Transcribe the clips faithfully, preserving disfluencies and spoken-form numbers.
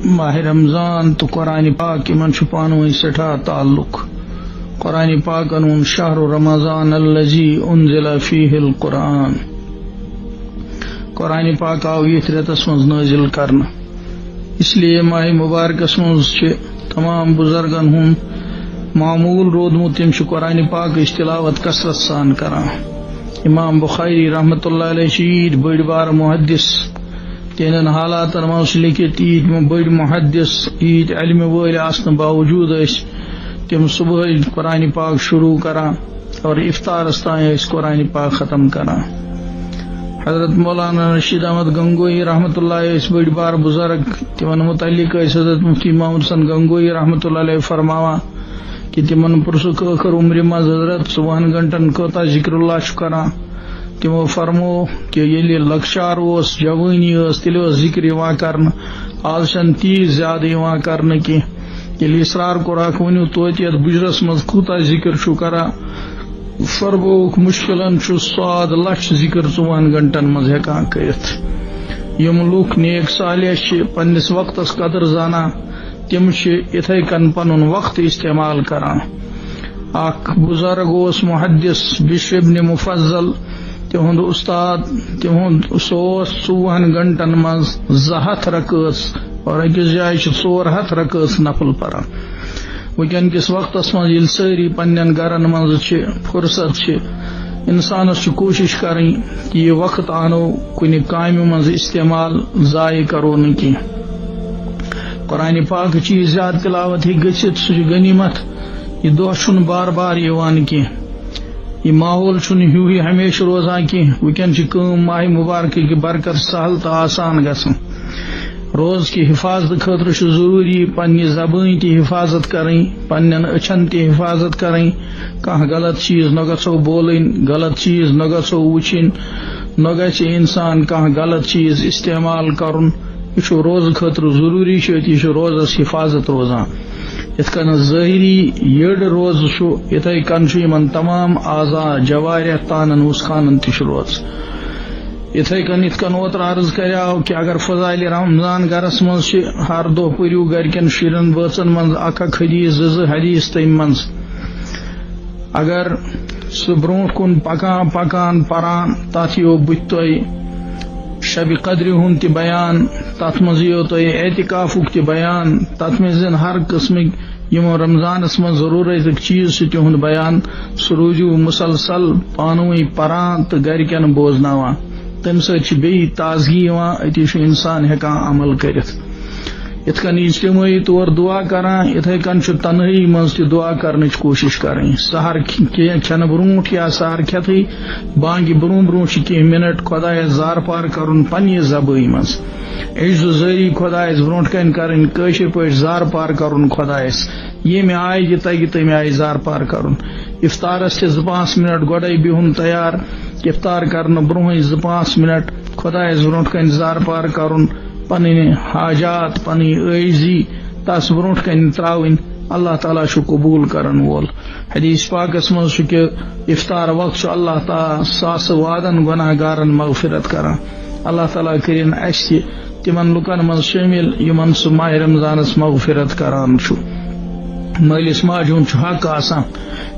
ماہ رمضان تہٕ قرآن پاک، یِمن چھُ پانہٕ ؤنۍ سٮ۪ٹھاہ تعلق۔ قرآن پاکن ووٚن، "شہر رمضان الذی انزل فیہ القرآن"۔ قرآن پاک آو ییٚتھۍ رٮ۪تس منٛز نٲزِل کرنہٕ، اس لیے ماہ مبارکس منٛز چھِ تمام بزرگن ہُنٛد معمول روٗدمُت، تِم چھِ قرآن پاکٕچ تلاوت کثرت سان کران۔ امام بخاری رحمتہ اللہ علیہ چھِ ییٖتۍ بٔڑۍ بار محدث، تِہنٛدٮ۪ن حالاتن منٛز چھُ لیٚکھِتھ، ییٖتۍ بٔڑۍ محدث، ییٖتۍ علمہِ وٲلۍ آسنہٕ باوجوٗد ٲسۍ تِم صبحٲے قرآن پاک شروع کران اور افطارس تام ٲسۍ قرآن پاک ختم کران۔ حضرت مولانا رشید احمد گنگوہی رحمتہ اللہ ٲسۍ بٔڑۍ بار بزرگ، تِمن متعلق ٲسۍ حضرت مفتی محمد حسن گنگوہی رحمتہ اللہ علیہ فرماوان کہِ تِمن پرژھُکھ ٲخر عمرِ منٛز، "حضرت، ژۄوُہن گھنٹن کوتاہ ذکر اللہ چھُ کران؟" تِمو فرموو کہِ ییٚلہِ لۄکچار اوس، جوٲنی ٲس، تیٚلہِ اوس ذکر یِوان کرنہٕ۔ آز چھَنہٕ تیٖژ زیادٕ یِوان کرنہٕ کینٛہہ۔ ییٚلہِ اصرار کوٚرہکھ، "ؤنِو توتہِ یَتھ بُجرَس منٛز کوٗتاہ ذکر چھُو کران؟" فرمووُکھ، "مُشکِلَن چھُ ساد لَچھ ذکر ژۄوُہَن گھنٹَن منٛز ہٮ۪کان کٔرِتھ۔" یِم لُکھ نیک صالح چھِ، پننِس وقتَس قدر زانان، تِم چھِ یِتھَے کٔنۍ پنُن وقت استعمال کران۔ اکھ بزرگ اوس محدث بشر ابن مفضل، تِہُنٛد استاد، تِہُنٛد، سُہ اوس ژۄوُہَن گھنٹَن منٛز زٕ ہَتھ رکٲژ، اور أکِس جایہِ چھِ ژور ہَتھ رکٲژ نفل پران۔ وٕنکٮ۪ن کِس وقتس منٛز ییٚلہِ سٲری پننٮ۪ن گرن منٛز چھِ، فرصت چھِ، انسانس چھِ کوٗشش کرٕنۍ کہِ یہِ وقت انو کُنہِ کامہِ منٛز استعمال، ضایع کرو نہٕ کینٛہہ۔ قرآن پاکٕچ یہِ زیادٕ تلاوت ہیٚکہِ گٔژھِتھ، سُہ چھُ غنیمت۔ یہِ دۄہ چھُنہٕ بار بار یِوان کینٛہہ۔ یہِ ماحول چھُنہٕ ہیوٗ ہی ہمیشہٕ روزان کینٛہہ۔ وٕنکٮ۪ن چھِ کٲم ماہِ مبارکہٕ کہِ برکت سہل تہٕ آسان گژھان۔ روزٕ کہِ حفاظتہٕ خٲطرٕ چھُ ضروٗری پننہِ زبٲنۍ تہِ حفاظت کرٕنۍ، پننٮ۪ن أچھن تہِ حفاظت کرٕنۍ۔ کانٛہہ غلط چیٖز نہ گژھو بولٕنۍ، غلط چیٖز نہ گژھو وٕچھِنۍ، نہ گژھِ انسان کانٛہہ غلط چیٖز استعمال کرُن۔ یہِ چھُ روزٕ خٲطرٕ ضروٗری چھُ، یہِ چھُ روزس حفاظت روزان۔ یِتھ کٔنۍ ظٲہری یٔڈ روزٕ چھُ، یِتھَے کٔنۍ چھُ یِمن تمام اعضا، جوارح، تانن، وُسخانن تہِ چھُ روزٕ۔ یِتھَے کٔنۍ یِتھ کٔنۍ اوترٕ عرض کریاو کہِ اگر فضائل رمضان گرس منٛز چھِ، ہر دۄہ پٔرِو گرِکٮ۪ن شُرٮ۪ن بٲژن منٛز اکھ اکھ حدیث، زٕ زٕ حدیث تَمہِ منٛز۔ اگر سُہ برونٛٹھ کُن پکان پکان پران، تتھ یِیو بٕتھِ تۄہہِ شبِ قدرِ ہُنٛد تہِ بیان، تتھ منٛز یِیو تۄہہِ اعتکافُک تہِ بیان، تتھ منٛز یِن ہر قٕسمٕکۍ یِم رمضانس منٛز ضروٗرتٕکۍ چیٖز چھِ تِہُنٛد بیان۔ سُہ روٗزِو مُسلسل پانہٕ ؤنۍ پران تہٕ گرِکٮ۪ن بوزناوان، تَمہِ سۭتۍ چھِ بیٚیہِ تازگی یِوان، أتی چھُ اِنسان ہٮ۪کان عمل کٔرِتھ۔ یِتھ کٔنۍ اجتمٲعی طور دُعا کران، یِتھَے کٔنۍ چھُ تنہٲیی منٛز تہِ دُعا کرنٕچ کوٗشِش کرٕنۍ۔ سحر کھِ-، کینٛہہ کھٮ۪نہٕ برونٛٹھ یا سحر کھٮ۪تھٕے بانگہِ برونٛہہ برونٛہہ چھِ کینٛہہ منٹ خۄدایس زارپار کرُن پننہِ زبٲنۍ منٛز۔ عجز و زٲری خۄدایس برونٛٹھ کنہِ کرٕنۍ، کٲشِر پٲٹھۍ زارپار کرُن خۄدایس۔ ییٚمہِ آیہِ تہِ تگہِ تَمہِ آیہِ زارپار کرُن۔ افطارس چھِ زٕ پانٛژھ منٹ گۄڈے بِہُن تیار۔ افطار کرنہٕ برونٛہٕے زٕ پانٛژھ منٹ خۄدایس برونٛٹھ کنہِ زارپار کرُن، پنٕنۍ حاجات، پنٕنۍ عٲجزی تس برونٛٹھ کنہِ ترٛاوٕنۍ۔ اللہ تعالیٰ چھُ قبوٗل کرن وول۔ حدیث پاکس منٛز چھُ کہِ افطار وقت چھُ اللہ تعالیٰ ساسہٕ وادن گۄناہ گارن مغفرت کران۔ اللہ تعالیٰ کٔرِن اسہِ تہِ تِمن لُکن منٛز شٲمِل، یِمن سُہ ماہِ رمضانس مغفرت کران چھُ۔ مٲلِس ماجہِ ہُنٛد چھُ حق آسان،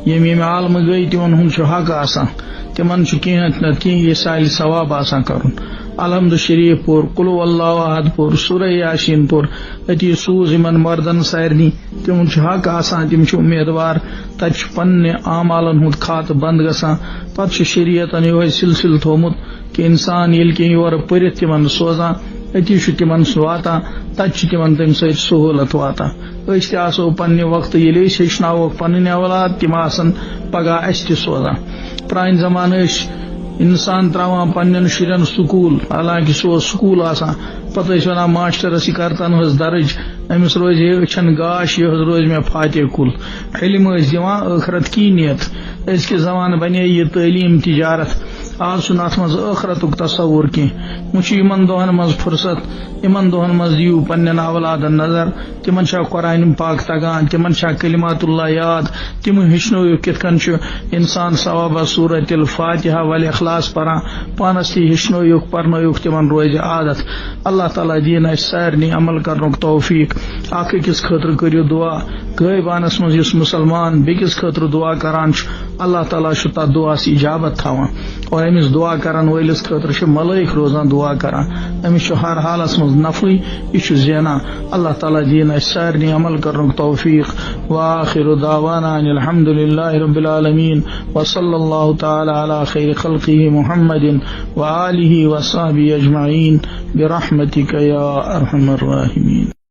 یِم ییٚمہِ عالمہٕ گٔے، تِمن ہُنٛد چھُ حق آسان۔ تِمن چھُ کینٛہہ نتہٕ کینٛہہ ایٖصالِ ثواب آسان کرُن۔ الحمد شریف پوٚر، قل ہو اللہ احد پوٚر، سورہ یاسین پوٚر، أتی سوٗز یِمن مردن سارنٕے۔ تِمن چھُ حق آسان، تِم چھِ اُمیدوار۔ تتہِ چھُ پننہِ اعمالن ہُنٛد کھاتہٕ بند گژھان۔ پتہٕ چھُ شریعتن یِہوٚے سلسلہٕ تھوٚومُت کہِ انسان ییٚلہِ کینٛہہ یورٕ پٔرِتھ تِمن سوزان، أتی چھُ تِمن سُہ واتان، تتہِ چھُ تِمن تمہِ سۭتۍ سہوٗلت واتان۔ أسۍ تہِ آسو پننہِ وقتہٕ، ییٚلہِ أسۍ ہیٚچھناووکھ پنٕنۍ اولاد، تِم آسن پگاہ اسہِ تہِ سوزان۔ پرانہِ زمانہٕ ٲسۍ انسان تراوان پننٮ۪ن شُرٮ۪ن سکوٗل، حالانکہِ سُہ اوس سکوٗل آسان، پتہٕ ٲسۍ ونان ماسٹرس، "یہِ کر تن حظ درٕج، أمِس روزِ ہے أچھن گاش، یہِ حظ روزِ مےٚ فاتح کُل۔" علم ٲسۍ دِوان، ٲخرت کی نیت۔ أزکہِ زمانہٕ بنے یہِ تعلیٖم تجارت۔ آز چھُنہٕ اَتھ منٛز ٲخرتُک تصور کینٛہہ۔ وۄنۍ چھُ یِمن دۄہن منٛز فرصت، یِمن دۄہن منٛز دِیِو پننٮ۪ن اولادن نظر، تِمن چھا قرآن پاک تگان، تِمن چھا کلمات اللہ یاد، تِم ہیٚچھنٲیِو کِتھ کٔنۍ چھُ انسان ثوابہ سورت الفاتحہ والاخلاص پران، پانس تہِ ہیٚچھنٲیِکھ، پرنٲیِکھ، تِمن روزِ عادت۔ اللہ تعالیٰ دِیِن اَسہِ سارنٕے عمل کرنُک توفیق۔ اکھ أکِس خٲطرٕ کٔرِو دعا۔ غٲیبانس منٛز یُس مسلمان بیٚکِس خٲطرٕ دعا کران چھُ، اللہ تعالیٰ چھُ تتھ دعاہس اجابت تھاوان۔ اور أمِس دعا کرن وٲلِس خٲطرٕ چھِ ملٲیِک روزان دعا کران۔ أمِس چھُ ہر حالس منٛز نفعٕے، یہِ چھُ زینان۔ اللہ تعالیٰ دِیِن اَسہِ سارنٕے عمل کرنُک توفیق۔ وآخر دعوانا ان الحمد لله رب العالمين، وصلى الله تعالى على خير خلقه محمد وآله وصحبه أجمعين، برحمتك يا أرحم الراحمين۔